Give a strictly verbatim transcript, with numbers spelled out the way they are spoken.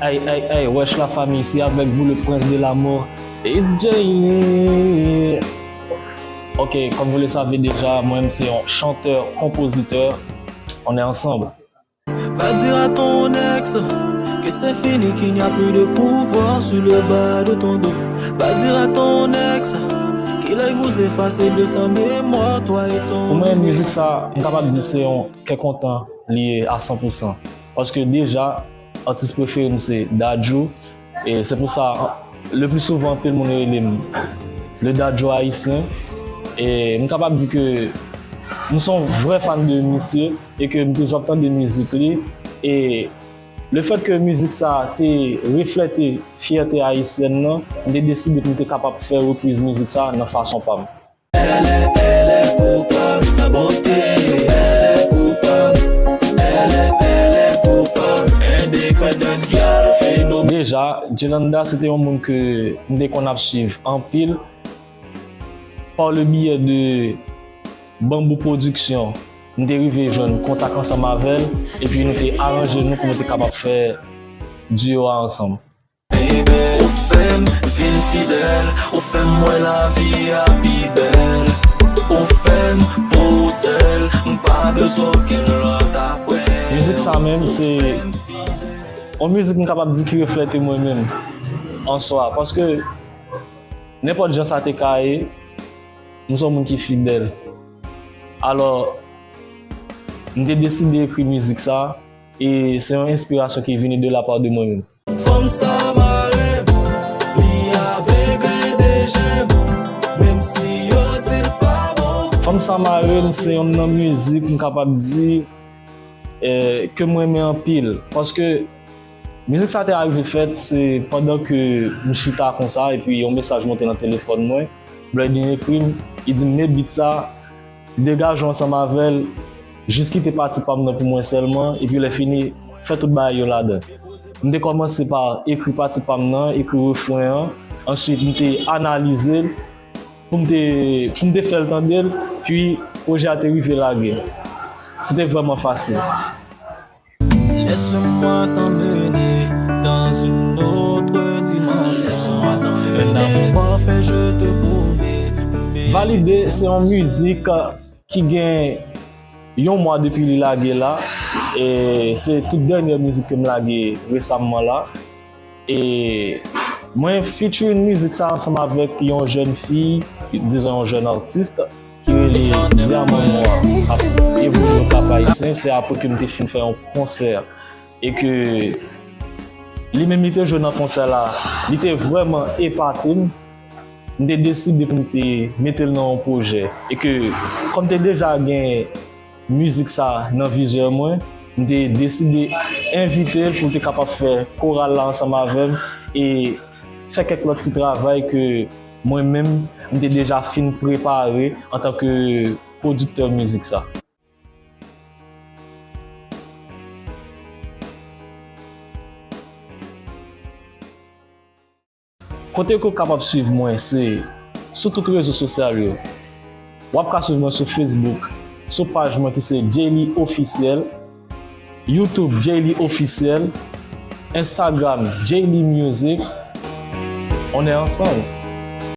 Hey, hey, hey, wesh la famille, c'est avec vous le prince de l'amour, it's Jay. Ok, comme vous le savez déjà, moi-même c'est un chanteur, compositeur. On est ensemble. Va dire à ton ex que c'est fini, qu'il n'y a plus de pouvoir sur le bas de ton dos. Va dire à ton ex qu'il aille vous effacer de sa mémoire, toi et ton... Pou mwen, mizik sa, m kapab di se yon kè kontan li ye a san pou san. Paske deja, atis prefere m se Dadju. E se pou sa, le plus souvent, anpil moun rele m le Dadju ayisyen. E m kapab di ke m se yon vrè fan de misye e ke m toujou ap tande mizik li. E le fèt ke mizik sa te reflete fyète ayisyèn nan, m te deside pou m te kapab fè repriz mizik sa nan fason pa m. Elle est, elle est coupable, sa beauté, elle est coupable, elle est, elle est coupable, indépendant girl, phénomène. Deja, Djelanda se te yon moun ke m te konn ap swiv anpil. Par le biais de Bambou Production, m te rive jwenn kontak ansanm avè l, epi nou te aranje nou pou nou te kapab fè duo a ansanm. Baby, ou fè m vin fidèl, ou fè m wè lavi a pi bèl, ou fè m pou ou sèl, m pa bezwen okenn lòt apre. Mizik sa menm, se yon mizik m kapab di ki reflete mwen menm, an swa, paske nenpòt jan sa te ka ye, m se yon moun ki fidèl. Alò, m te deside ekri mizik sa, e se yon enspirasyon ki vini de la part de mwen menm. Fanm sa mare m, li avègle de je m, menm si yo di l pa bon. Fanm sa mare m se yonn nan mizik m kapab di, eh, ke m renmen anpil. Paske mizik sa te arive fèt, se pandan ke m chita konsa, epi yon mesaj monte nan telefòn mwen. Bloodline ekri m, li di m, "Men beat sa, degaje w ansanm avè l, jis kite pati pa m nan pou mwen sèlman, epi lè fini, fè tout bagay yo ladan." M te kòmanse pa ekri pati pa m nan, ekri refren an, answit m te analize l pou m te, pou m te fè l tande l, pi pwojè a te rive lage. Se te vrèman fasil. Laisse-moi t'emmener dans une autre dimension. Un amour parfait, je te promets, baby. Valide se yon mizik ki gen yon mwa depi li lage la. E se tout dènyè mizik ke m lage resamman la. E mwen featuring mizik sa ansanm avèk yon jèn fi, dizon yon jèn atis, ki rele Diamant Noir, ap evolye nan rap ayisyen. Se apre ke m te fin fè yon konsè e ke li menm li te jwe nan konsè la, li te vrèman epate m. M te deside pou m te mete l nan yon pwojè e ke kòm te deja gen mizik sa nan vizyon mwen, m te deside envite l pou l te kapab fè koral la ansanm avè m e fè kèk lòt ti travay ke mwen menm m te deja fin prepare antanke pwodiktè mizik sa. Kote ke w kapab swiv mwen, se sou tout rezo sosyal yo. W ap ka swiv mwen sou Facebook, sou paj mwen ki se Jayly Officiel, YouTube Jayly Officiel, Instagram Jayly Music. On est ensemble.